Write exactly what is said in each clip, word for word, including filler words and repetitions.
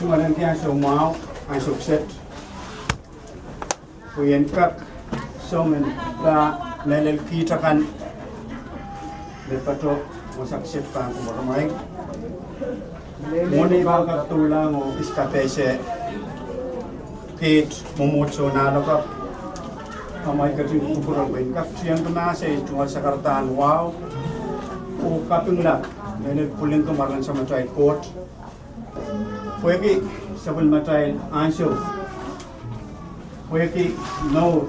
Tungoal en ki ansou mwahu, ansou kiset. Pwe I en kak song en pahn mehlel kiht akan me patohdo wasa kiset pahn kupwuramwail. Mwohn ei pahn kak doulahng oh ekis kapehse kiht mwomwohdiso en ah lokapw, amwail ketin kupwure pwe I en kak tiengki mahs ei tungoal sakaradahn wahu oh kapinga mehlel pwilingki mwaren Samatail Koht. Pwehki sapwellimatail ansou, pwehki mour,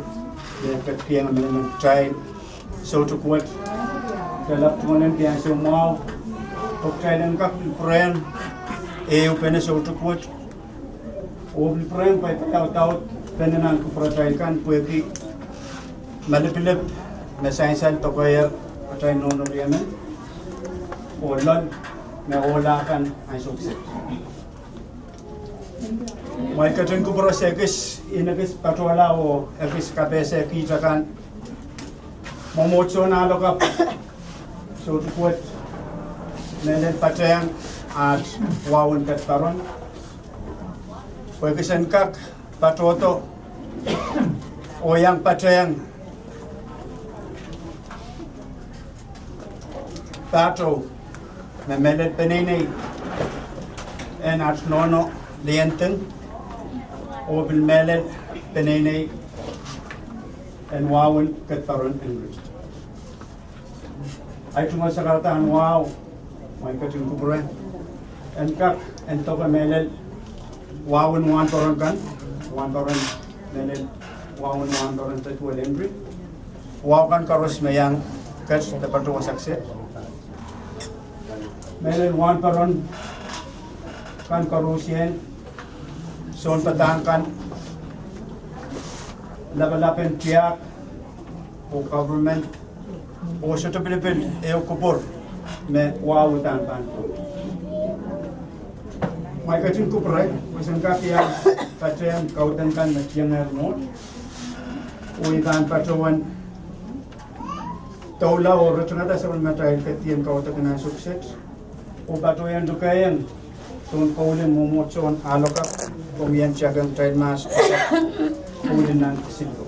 me ketikihong emenemen kitail soutik wet. Kitail ahpw tungoal en ki ansou mwahu, oh kitail en kak pil pwurehng ehupene soutik wet. Oh pil pwurehng pwe pil audaudpene nan kupwuratail kan pwehki malipilip me sansal dokedoke atail nohno riemen oh loal me ohla kan ansou kiset. Amwail ketin kupwure se ekis, I en ekis patohla oh ekis kapehse kiht akan mwomwohdiso en ah lokapw, soutik wet, mehlel patehng aht wahun Kedparon, pwe ekis en kak patohdo oh iang patehng pahtou me mehlel peneinei en aht nohno Liending oh pil mehlel peneinei en wahun Kedparon en Rist. Ahi tungoal sakaradahn wahu, amwail ketin kupwure, en kak en doke mehlel wahun wahnpoaron kan, wahnpoaron, mehlel wahun wahnpoaron Petuel Henry. Wahu kan koaros me iang ket de patohdo wasa kiset. Mehlel wahnpoaron kan koarusie, sounpadahk kan, lapalap en tiahk oh government oh sohte pilipil ehu kupwur me wahu uhdahn pahn. Amwail ketin kupwure pwe sen kak iang patehng kaudok kan me tiengehr mwohd, oh I pahn patohwan doula oh ritingada sapwellimatail kedien kaudok en ansou kiset, oh patohwan lukehiong soun koul en mwomwohdiso en ah lokapw, oh I en tiakehng kitail mahs koul en nan kisinlikou.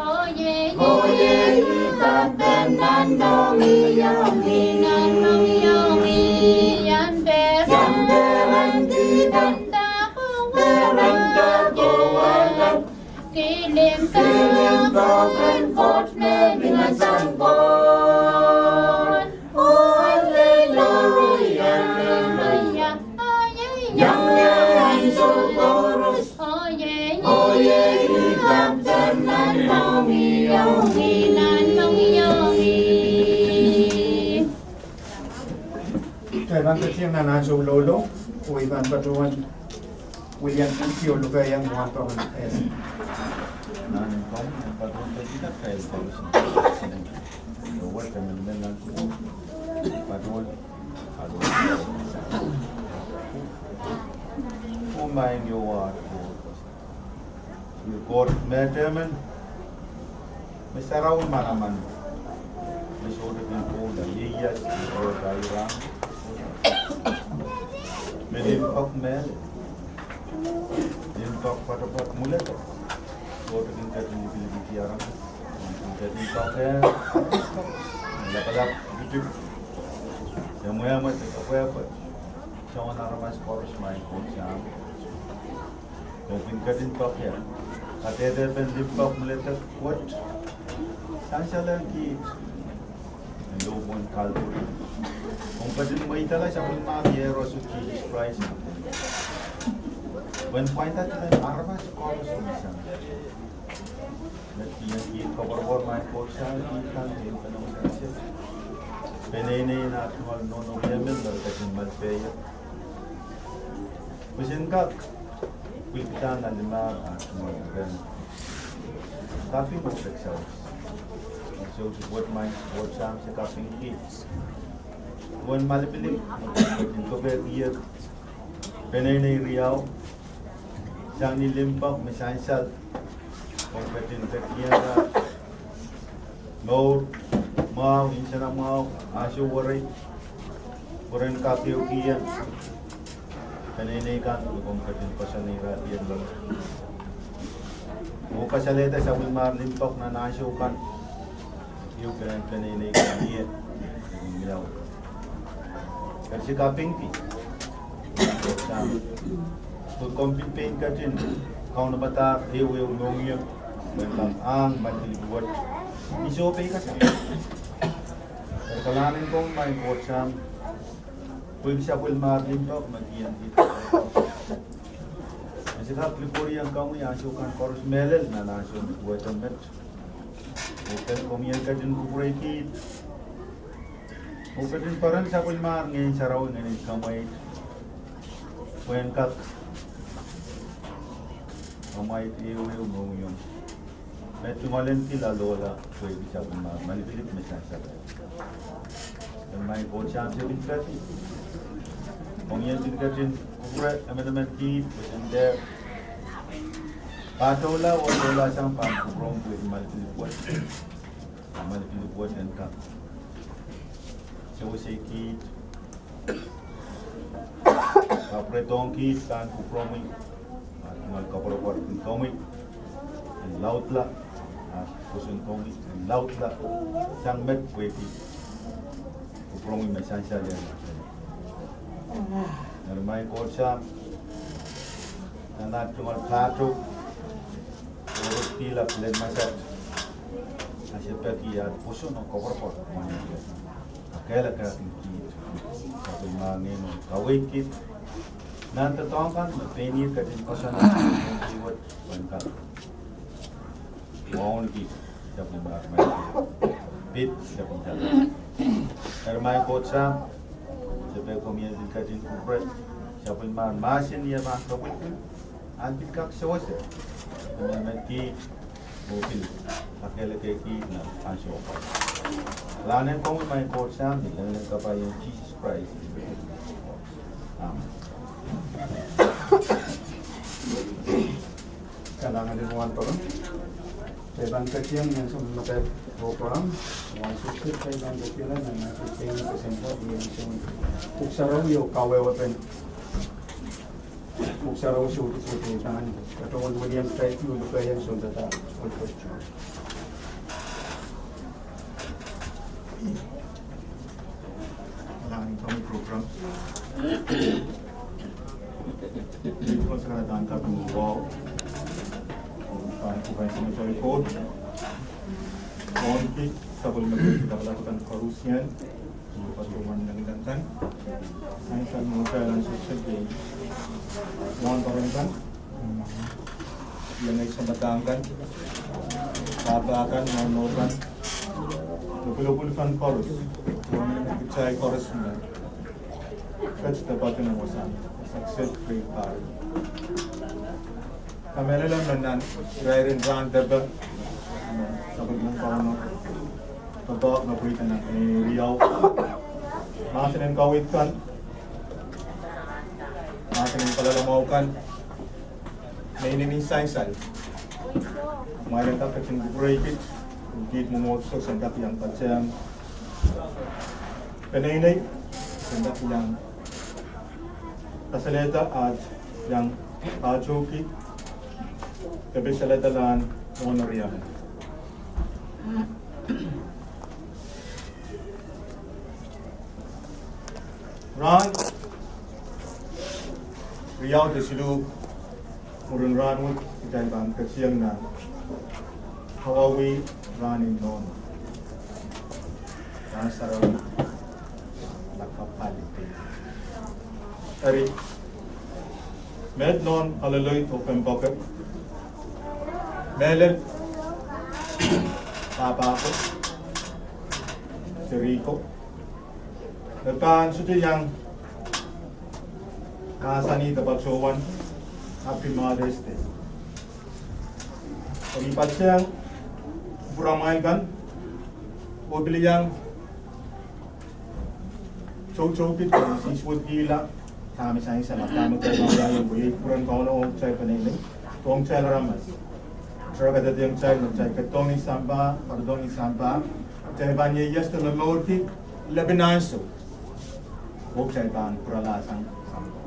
Oiei, oiei, I kapehn nan mohngiong ih, nan mohngiong ih, I en peren, I en peren, peren dahkot, kilin, kilin dahkot, Koht me mihmi sang pwon. Oh, hallelujah, hallelujah. Oiei, iang ansou koaros. Oiei, oiei, I kapehn nan mohngiong ih, nan mohngiong ih. Kitail pahn ketin nan ansou loulou, oh I pahn patohwan wiliandi oluke iang wan pahn ese. Nan en komwi en patohwan peki kitail koaros. Ewet, emen me nan kuku patohwan. Oh maing Iehova, Koht, Koht me emen, me sarawi manaman, me sohte kin pwoula, ieias, oh dairang, me limpoak mehlel, limpoak poatopoat mwuledek, sohte kin ketin lipilipidi aramas, kin ketin poakohng lapalap, pitip, de mwehmwe, de kepwehpwe, soangen aramas koaros, maing Koht Sahm. Oh kin ketin poakohng kadehdepen limpoak mwuledek wet, sansal ong kiht, en lohpwon Kalvari. Oh ketin mweidala sapwellimomwi Iehros Sises Krais, pwehn pwainda tipen aramas koaros me sang. Met kihong kiht koapworopwor, maing Koht Sahm, kiht kan, kiht kan, peneinei en aht tungoal nohno riemen, me re ketin malpeier. Pwe sen kak pwilkihda nan limau aht tungoal rehn kaping oh peksaus. Sou sukuwet, maing Koht Sahm, se kapingki duwen malipilip, me ketin kopehkier peneinei riau sang ni limpoak me sansal, oh ketin ketikihong mour mwahu, insenamwahu, ahnsou werei, pwe ren kak ehukihong peneinei kan, oh ketin koasoanehda ien loale. Oh kasalehda sapwellimomwi limpoak nan ahnsou kan, ehukihong peneinei kan ie, miau. Eri se kapingki, Koht Sahm, pwe komw pil pein ketin kaunopada ehuehu mohngiong, me kak ahng malipilip wet ni sohpeikasal. Eri kalahngan en komwi, maing Koht Sahm, pwehki sapwellimomwi limpoak me kihong kiht. Me se kak likwerihong komwi ahnsou kan koaros mehlel nan ahnsou me duwehte met. Oh komwi en ketin kupwurei kiht, oh ketin peren sapwellimomwi Ngehn Sarawi, Ngehn en kamweit, pwehn kak kamweit ehuehu mohngiong me tungoal en kihla loala pwehki sapwellimomwi malipilip me sansal. Eri maing Koht Sahm, se pil kak, komwi en pil ketin kupwure emenemen kiht, pwe sen dehr pahtoula oh doula sang pahn kupwuromwi pwehki malipilip wet, malipilip wet en kak sewese kiht, kapwuredohng kiht pahn kupwuromwi, aht tungoal koapworopwor kin komwi en laudla, aht pwoson komwi en laudla sang met pwehki kupwuromwi me sansal. Eri maing Koht Sahm, nan aht tungoal pahtou, oh kihla pilen masak, a se peki aht pwoson oh koapworopwor, maing Koht, a kehlakahkin kiht, sapwellimomwi Ngehn en kaweid kiht, Nan doadoahk kan me pein ih ketin koasoandi wet wen kan. Wauneki sapwellimomwi, pid sapwellimomwi. Eri maing Koht Sahm, se pil komwi en pil ketin kupwure sapwellimomwi mahsen ni eh pahn kapwilkapwil, ahn pil kak sewese me me kiht oh pil kakehlaka kiht nan ansou koaros. Rahn en komwi maing Koht Sahm, ni lengileng kapai en Sises Krais. Amen. Kalahngan en wahnpoaron. Kitail pahn ketieng nan sounpar program. Wahnpoaron, kitail pahn ketieng nan, nan ketieng nan sounpar, nan soun Pwuhk Sarawi oh kawehwepen Pwuhk Sarawi, sohte, sohte pahn katohwan wilian kitail lulukeiong sounpar. Kalahngan en komwi program. Ih pahn sakaradahn kaping wahu. Pahn kupwuren Samatail Koht. Wauneki sapwellime ketin kapwaiada kan koarusie. Patohwan nanginang kan. Sansal mwohtail ansou seli. Wahnpoaron kan. Iengei sounpadahk kan. Pahpa kan, nohno kan. Lopwulopwul kan koaros. Wahnpoaron kitail koaros me. Kitail department wasahn. Success great power. Kamehlele me nan irair en rahn depe, sapwellimen Kauno, doadoahk me pweida nan peneinei riau. Mahsen en kaweid kan, mahsen en kaloalamwahu kan, me inenen sansal. Kumwail en kak ketin kupwurei kiht, kiht mwomwohdiso, sen kak iang patehng peneinei, sen kak iang kasalehda at iang patohki kepil saledek en Onoh Riamen. Rahn riau de siluh mwurin rahnwet kitail pahn ketieng nan kawauwih rahn en Nohno. Rahn Sarawi, lakapw pali. Eri, met nohn Kaleloi oh Pempeke, mehlel pahpa ko, seri ko, me pahn sohte iang mahsanih de patohwan Happy Mother's Day. Eri patehng kupwuramwail kan, oh pil iang toutou kiht, oh sinswekihla dahme sansal, dahme kitail pahn wiahiong, pwe iei kupwuren Kauno ong kitail peneinei, ong kitail aramas. Kitail kadehdehiong kitail me kitail ketidohng ni sampah, ketidohng ni sampah, kitail pahn ieias de momourki lepin ansou, oh kitail pahn pwuralahsang sampah.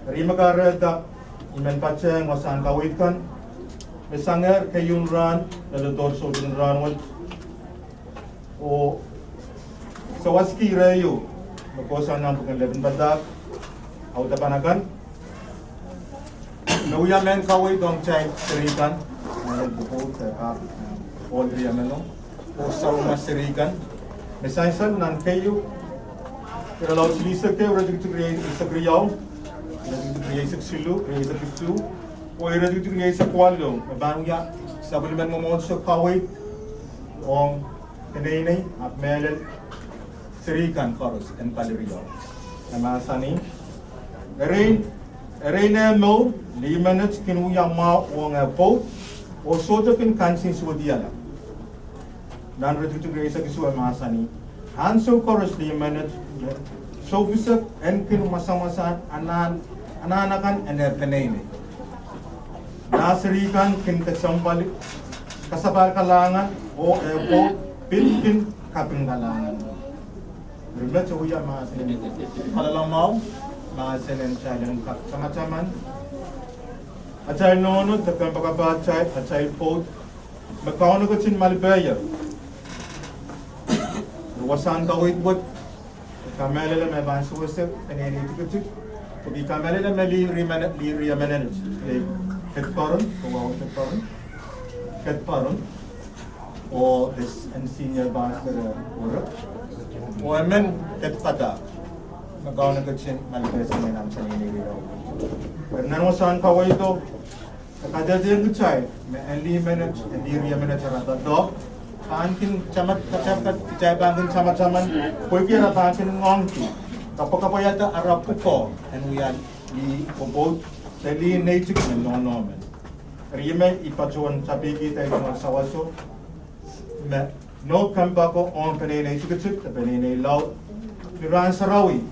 Eri me kahrehda I men patehng wasahn kaweid kan, me sangehr keieun rahn, leledohr soutin rahnwet, oh sawaski rehi me kohsang nan pwuken Lepin Padahk, audapan akan, me wia mehn kaweid ong kitail seri kan, me pwukoa, eh, ah, Paul Riameno, oh sawas seri kan, me sansal nan keieu, irelaud silihsek ehu, iretikitik rieisek riau, iretikitik rieisek siluh, rieisek isuh, oh iretikitik rieisek waluh, me pahn wia sapwellimen mwomwohdiso kaweid ong peneinei ahpw mehlel seri kan koaros en pali riau. E mahsanih, erein, erein eh mour, lih menet kin wia mwahu ong eh pwoud, oh sohte kin kansensuwedihala. Nan iretikitik rieisek isuh e mahsanih, ansou koaros lih menet, soupwusek en kin mwasamwasahn anahn, anahn akan en eh peneinei. Nah seri kan kin kesempwal, kasapahl kalahngan, oh eh pwoud pil kin kaping kalahngan. Eri met e wia mahsen en kaloalamwahu, mahsen en kitail en kak tamataman atail nohno, de kompoakepahtail, atail pwoud, me Kauno ketin malipehier. Eri wasahn kaweid wet, I kamehlele me pahn sewese peneinei tikitik, pwe I kamehlele me lih riemen-, lih riemenet, eh, ketpoaron, oh wahu ketpoaron, ketpoaron, oh this and senior pastor, eh, Oro, oh emen ketpadahk. Me Kauno ketin malipe sang nan peneinei irail. Eri nan wasahn kaweid o, e kadehdehiong kitail me en lih menet, en lih riemenet ara doadoahk pahn kin tamat, katail pahn kin tamataman, pwehki ara pahn kin ngoangki kapwakapwaiada ara pwukoa en wia lih pwopwoud de lih neitik me nohno men. Eri ih me I patohwan tapikihda ih tungoal sawaso me nohk kempoake ong peneinei tikitik de peneinei laud ni rahn sarawi,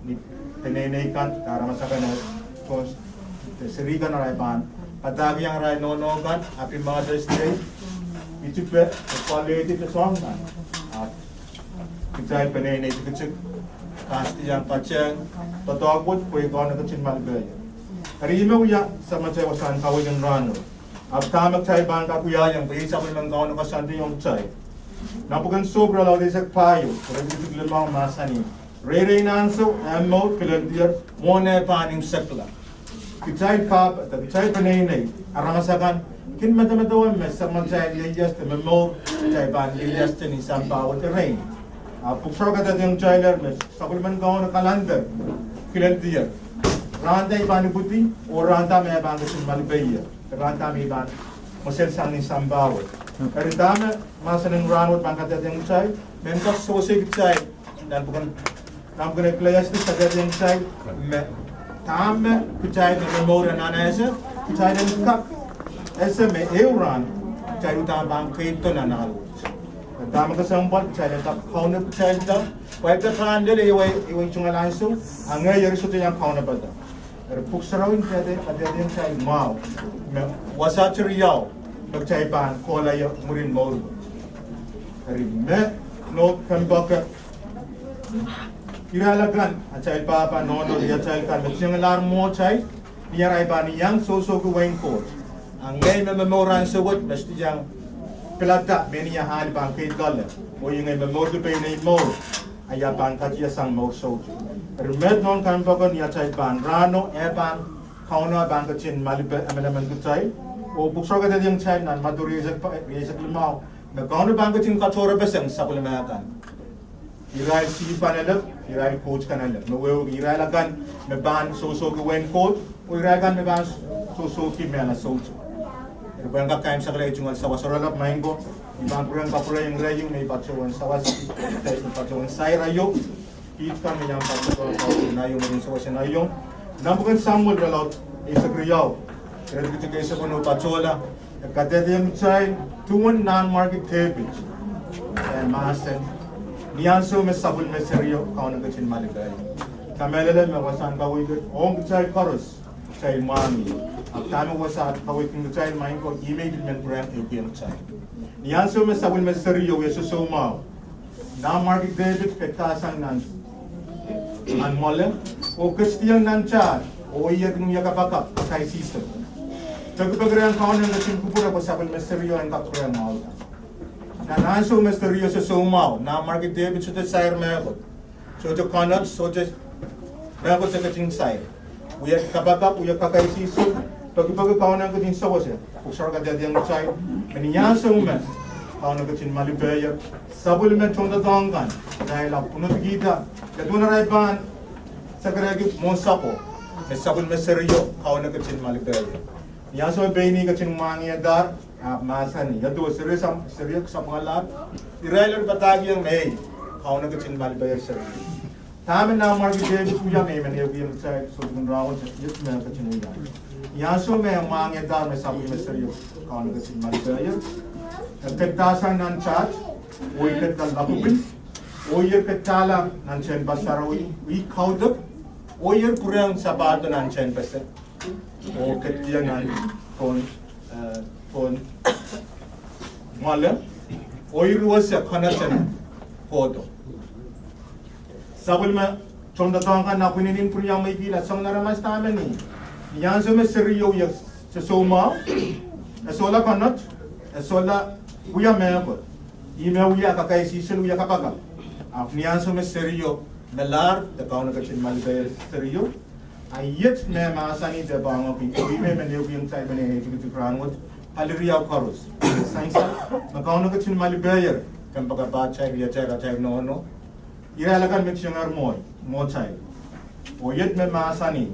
ni peneinei kan, aramas akan, de seri kan, arail pahn padahkihong arail nohno kan Happy Mother's Day. Itipe, kwallehdi de soahng kan. Ahpw kitail peneinei tikitik, kasdiong patehng doadoahk wet pwe Kauno ketin malipe ie. Eri ih me wia samatail wasahn kaweid en rahno. Ahpw dahme kitail pahn kak wiahiong pwe iei sapwellimen Kauno koasoandi ong kitail? Nan pwuken Sohp irelaud eisek pahieu, iretikitik limau mahsanih: Reirei en ansou, eh, mour kileldier, mwohn eh pahn imwisekla. Kitail pahpa, kitail peneinei, aramas akan, kin medemedewe me samatail ieias de momour, kitail pahn ieias de ni sampah wet erein. Ahpw pwuhk sarawi kadehdehiong kitailehr me sapwellimen Kauno kalender kileldier. Rahn da I pahn ipwidi, oh rahn da me e pahn ketin malipe ie. Rahn da me I pahn mweselsang ni sampah wet. Eri dahme mahsen en rahn wet pahn kadehdehiong kitail? Me kak sewese kitail nan pwuken, nan pwuken Ecclesiastes kadehdehiong kitail me dahme kitail me momour nan ese, kitail en kak ese me ehu rahn kitail uhdahn pahn keirdo nan ahl wet. Dahme kesempwal, kitail en kak kaunopada, pwe e pahn lel ehu, ehu tungoal ansou, a ngehi eri sohte iang kaunopada. Eri pwuhk sarawi kadehdehiong kitail mwahu me wasa riau me kitail pahn kohla ie mwurin mour wet. Eri me nohk kempoake, irail akan, atail pahpa, nohno, riatail kan me tienglahr mwohtail ni arail pahn iang sohsohki wehin Koht. A ngehi me momour ansou wet me sohte iang pilada me ni ahl pahn keid loale, oh ngehi me momourki pein ei mour, a ia pahn katiasang mour soutuk. Eri me nohk kempoake ni atail pahn rahno, e pahn, Kauno pahn ketin malipe emenemen kitail. Oh pwuhk sarawi kadehdehiong kitail nan Madiu rieisek, rieisek limau me Kauno pahn ketin katohrepeseng sapwellime kan. Irail sihpw kan elep, irail koht kan elep, me wehwehki irail akan me pahn sohsohki wehin Koht, oh irail akan me pahn sohsohki mehla soutuk. Eri pwehn kak kaimwisekala, I tungoal sawas sohralap, maing ko, I pahn pwurehng kapwurehng rehi me I patohwan sawas, I patohwan sair aio, kiht kan me iang patohwan sawas en aio, mwurin sawas en aio. Nan pwuken Samuel irelaud eisek riau, iretikitik eisek weneu patohla, e kadehdehiong kitail duwen Nanmwarki Depit, e mahsen: Ni ansou me sapwellime serio, Kauno ketin malipe ie. Kamehlele me wasahn kaweid ong kitail koaros, kitail mwahngih. Ahpw dahme wasa kaweidki kitail, maing ko, ih me I pil men pwurehng ehukihong kitail. Ni ansou me sapwellime serio wia sosoumwahu, Nanmwarki Depit ketkasang nan, nan mwoale, oh ketidiong nan taht, oh ih kin wia kapakap, kakaisihsol. Pekipeki rehn Kauno en ketin kupwure pwe sapwellime serio en kak pwurehng mwahula. Nan ansou me serio sosoumwahu, Nanmwarki Depit sohte sair mehkot, sohte konot, sohte mehkot e ketin sair. Wia kapakap, wia kakaisihsol, pekipeki Kauno en ketin sewese. Pwuhk sarawi kadehdehiong kitail me ni ansou me Kauno ketin malipe ie, sapwellime tohndoadoahk kan, irail ahpw pwunodikihda, de duwen arail pahn sakerehki mwohn sako, me sapwellime serio Kauno ketin malipe ie. Ni ansou me pein ih ketin mwahngihdahr, ahpw mahsanih, ia duwe, serio, serio sapwungalahr? Irail en padahkihong me ei, Kauno ketin malipe ie serio. Dahme Nanmwarki Depit wia me I men ehukihong kitail soutik en rahnwet, iet me e ketin wia. Ni ansou me e mwahngihdahr me sapwellime serio Kauno ketin malipe ie, e ketkasang nan taht, oh ih ketla lapwopin, oh ih ketdahla nan tehnpas sarawi, ih kaudok, oh ih pwurehng sapahldo nan tehnpase, oh ketidiong nan pohn, eh, pohn mwoale, oh ih wasa konot en kohdo. Sapwellime tohndoadoahk kan ahpw inenen pwuriamweikihla soangen aramas dahme ni. Ni ansou me serio wia sosoumwahu, e sohla konot, e sohla wia mehkot. Ih me wia kakaisihsol, wia kapakap. Ahpw ni ansou me serio melahr, de Kauno ketin malipe ie serio. A iet me mahsanih de poahngoki, oh ih me I men ehukihong kitail peneinei tikitik rahnwet, pali riau koaros. Sansal me Kauno ketin malipe ie kempoakepahtail, riatail, atail nohno, irail akan me tiengehr mwoh, mwohtail. Oh iet me mahsanih,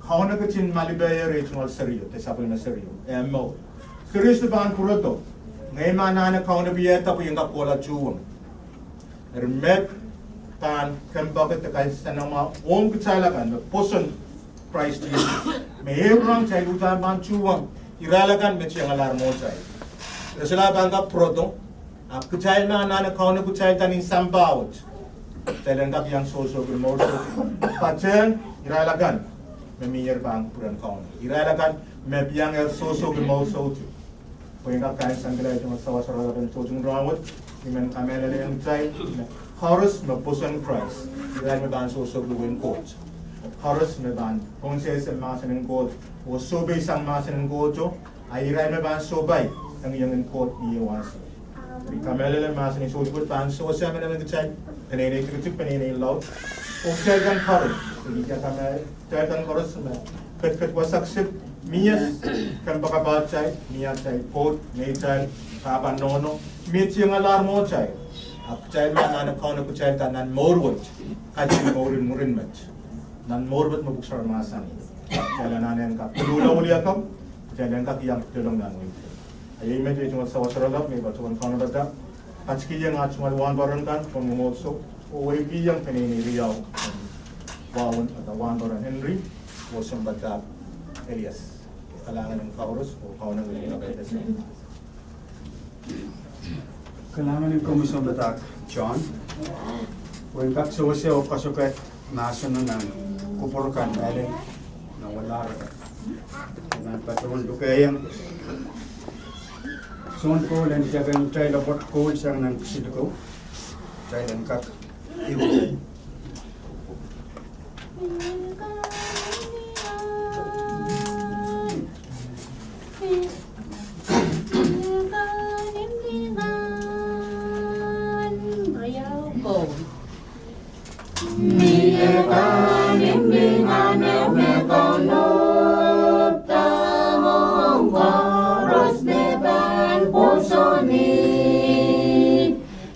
Kauno ketin malipehier ei tungoal serio, de sapwellime serio, eh, mour. Serio sohte pahn pwurodo. Ngehi me anahne kaunopihada pwe I en kak kohla tuhwong. Eri met pahn kempoake de kaisasana mwahu ong kitail akan me pwoson Krais Sises, me ehu rong kitail uhdahn pahn tuhwong irail akan me tiengalahr mwohtail. Re solahr pahn kak pwurodo, ahpw kitail me anahne kaunop kitailda nin sampah wet, kitail en kak iang sohsohki mour soutuk. Patehng irail akan me mier pahn kupwuren Kauno. Irail akan me iang sohsohki mour soutuk. Pwe I en kak kaimwisekala ei tungoal sawas oaralap en soutik rahnwet, I men kamehlele ong kitail me koaros me pwoson Krais, irail me pahn sohsohki wehin Koht. Koaros me pahn pwonsehse mahsen en Koht, oh sohpeisang mahsen en Koht, a irail me pahn sohpai ong iengen Koht ni eh wasa. I kamehlele mahsen en soutik wet pahn sewese emenemen kitail, peneinei tikitik, peneinei laud, oh kitail kan koaros, I kamehlele kitail kan koaros me ketiket wasa kiset, mie kempoakepahtail, mie atail Koht, mie atail Pahpa Nohno, me tiengalahr mwohtail. Ahpw kitail me anahne kaunop kitailda nan mour wet, kaidehn mour en mwurin met, nan mour wet me pwuhk sarawi mahsanih, kitail anahne en kak koluhla wiliakapw, kitail en kak iang pedolong nan wehi. A iei met ei tungoal sawas oaralap me I patohwan kaunopada, katikihong ah tungoal wahnpoaron kan, tohn mwomwohdiso, oh wehkihong peneinei riau wahwen, ah wahnpoaron Henry oh sounpadahk Elias. Kalahngan en koaros, oh Kauno en kapaiada. Kalahngan en komwi sounpadahk John. Pwehn kak sewese oh kasohka mahseno nan kupwur kan, elen nan walahr kan. Nan patohwan lukehiong soun koul en tepin kitail apwoat koul sang nan kisinlikou. Kitail en kak iwei.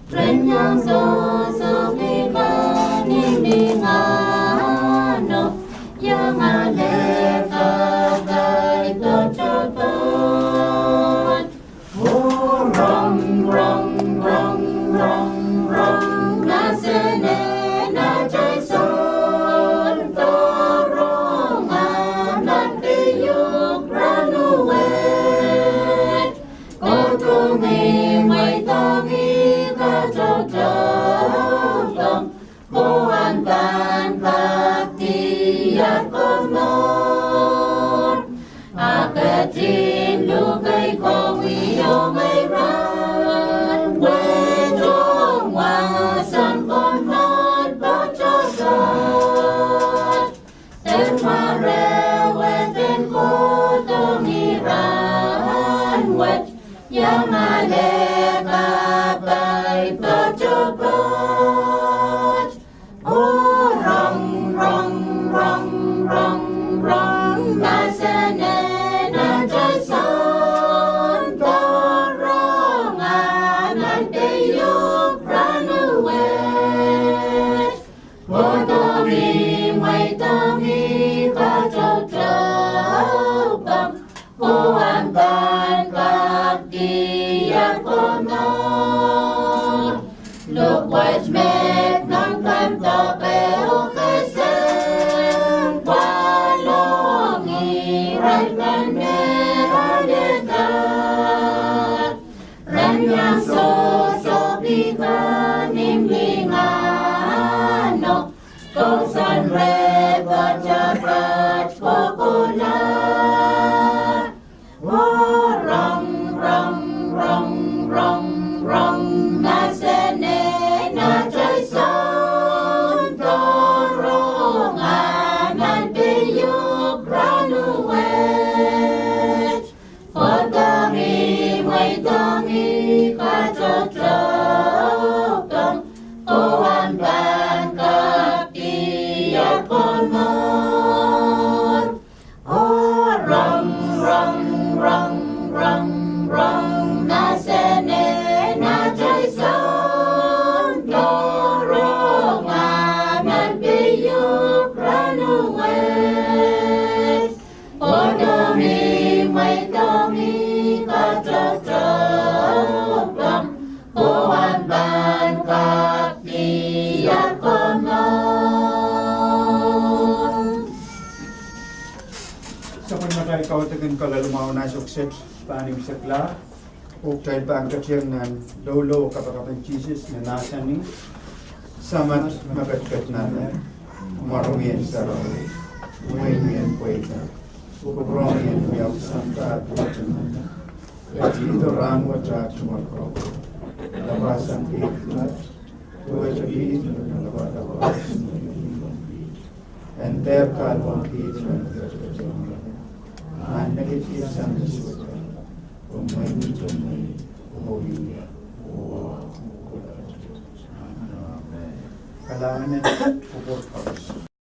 Ren iang sohsohki kahnimlingano, iang ale kapai tohtohpwoat. Oh rong, rong, rong, rong, rong, mahsen en atail Sounkoaros, rong ah nan keieu rahnwet. Kohdohng ih, mweidohng ih, katohtohpwong, pwe ahmw pahn kak diar komour. A ketin luke kowe ong ei rahnwet, ong wahsang komour patohdo. Eri ma re wehwehki kohdohng ih rahnwet, iang ale kapai patohpwoat. Oh rong, rong, rong, rong, rong, mahsen en atail Sounkoaros, rong ah nan keieu rahnwet. Kohdohng ih, mweidohng ih, katohtohpwong, pwe ahmw pahn kak diar komour. Luhk wet me nan kempoake oh kesempwal ong irail kan me alehda. Ren iang sohsohki kahnimlingano, kousoan re patohpwoat kohkohla. Oh rong, rong, rong, rong, rong, mahsen en atail Sounkoaros, rong ah nan keieu rahnwet. Kohdohng ih, mweidohng ih, katohtohpwong, pwe ahmw pahn kak diar komour. Oh rong, rong, rong, rong, rong, mahsen en atail Sounkoaros, rong ah nan keieu rahnwet. Kaudok en kaloalamwahu en aht sohte pahn imwisekla, oh kitail pahn ketieng nan loulou kapakap en Sises me mahsanih: Samat me ketiket nan ngehi, mwaromwi en sarawi, weimwi en pweida, kupwuromwi en wiawi sang pahr pwoatet nan ngehi. Ketido rahnwet aht tungoal kaukaua, lapwasang peid kat, duwehte piht me lapalap, en dehr kahluwang piht me ketiket nan ngehi, ah nekidier sang ni suwed, oh mwein ketiket nan ngehi, oh ie, oh kalahngan en kupwur koaros.